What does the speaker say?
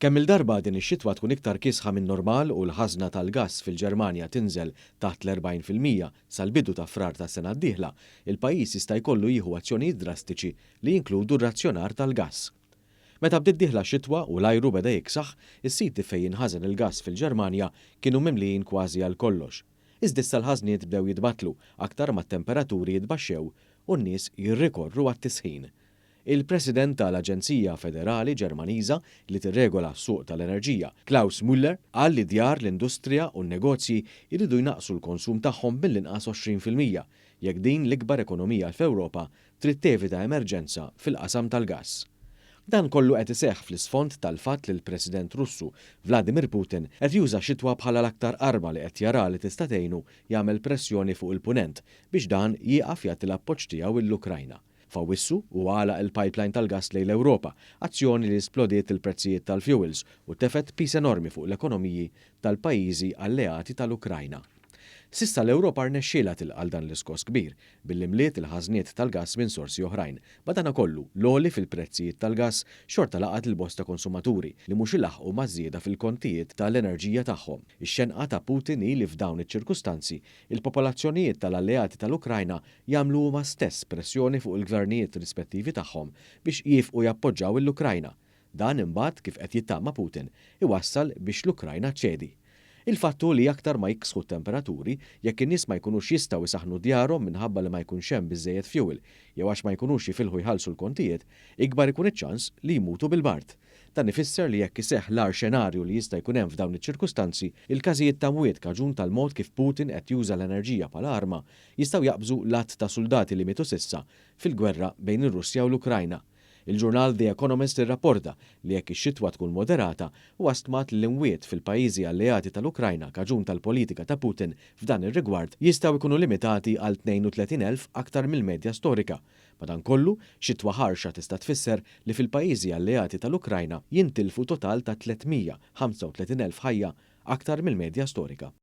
Kemm-il darba din ix-xitwa tkun iktar kiesħa min-normal u l-ħażna tal-gass fil-Ġermanja tinżel taħt l-40% sal-bidu ta' Frar tas-sena d-dieħla, il-pajjiż jista' jkollu jieħu azzjonijiet drastiċi li jinkludu r-razzjonar tal-gass. Meta bdiet dieħla x-xitwa u l-ajru beda jiksaħ, is-siti fejn jinħażen il-gass fil-Ġermanja kienu mimlijin kważi għal kollox. Iżda issa l-ħażniet bdew jitbattlu aktar ma t-temperaturi jitbaxxew u n-nies jirrikorru għat-tisħin. Il-President tal-Aġenzija Federali Ġermaniża li tirregola s-suq tal-enerġija, Klaus Müller, qal li djar, l-industrija u n-negozji jridu jnaqqsu l-konsum tagħhom mill-inqas 20% jekk din l-ikbar ekonomija fl-Ewropa trid tevita emerġenza fil-qasam tal-gass. Dan kollu qed iseħħ fl-isfond tal-fatt li l-President Russu Vladimir Putin qed juża x-xitwa bħala l-aktar arma li qed jara li tista' tgħinu jagħmel pressjoni fuq il-Punent biex dan jieqaf jagħti l-appoġġ tiegħu lill-Ukrajna. F'Awwissu hu għalaq il-pipeline tal-gass lejn l-Ewropa, azzjoni li splodiet il-prezzijiet tal-fuels u tefgħet piż enormi fuq l-ekonomiji tal-pajjiżi alleati tal-Ukrajna. S'issa l-Ewropa rnexxielha tilqa' dan l-iskoss kbir billi mliet il-ħażniet tal-gass minn sorsi oħrajn. Madankollu, l-għoli fil-prezzijiet tal-gass xorta laqat il-bosta konsumaturi li mhux ilaħqu maż-żieda fil-kontijiet tal-enerġija tagħhom. Ix-xenqa ta' Putin hi li f'dawn iċ-ċirkustanzi il-popolazzjonijiet tal-alleati tal-Ukrajna jagħmlu huma stess pressjoni fuq il-gvernijiet rispettivi tagħhom biex jieqfu jappoġġaw l-Ukrajna. Dan imbagħad, kif qed jittama Putin, iwassal biex l-Ukrajna ċedi. Il-fatt hu li aktar ma jiksħu temperaturi, jekk in-nies ma jkunux jistgħu jsaħħnu djarhom minħabba li ma jkunx hemm biżejjed fuel jew għax ma jkunux jifilħu jħallsu l-kontijiet, ikbar ikun iċ-ċans li jmutu bil-bard. Dan ifisser li jekk iseħħ l-agħar xenarju li jista' jkun hemm f'dawn iċ-ċirkustanzi, il-każijiet ta' mwiet kaġun tal-mod kif Putin qed juża l-enerġija bħala arma jistgħu jaqbżu l-għadd ta' soldati li mietu s'issa fil-gwerra bejn ir-Russja u l-Ukrajna. Il-ġurnal The Economist irrapporta li jekk ix-xitwa tkun moderata, huwa stmat li l-imwiet fil-pajjiżi alleati tal-Ukrajna kaġun tal-politika ta' Putin f'dan ir-rigward jistgħu jkunu limitati għal 32,000 aktar mill-medja storika. Madankollu, xitwa ħarxa tista' tfisser li fil-pajjiżi alleati tal-Ukrajna jintilfu total ta' 335,000 ħajja aktar mill-medja storika.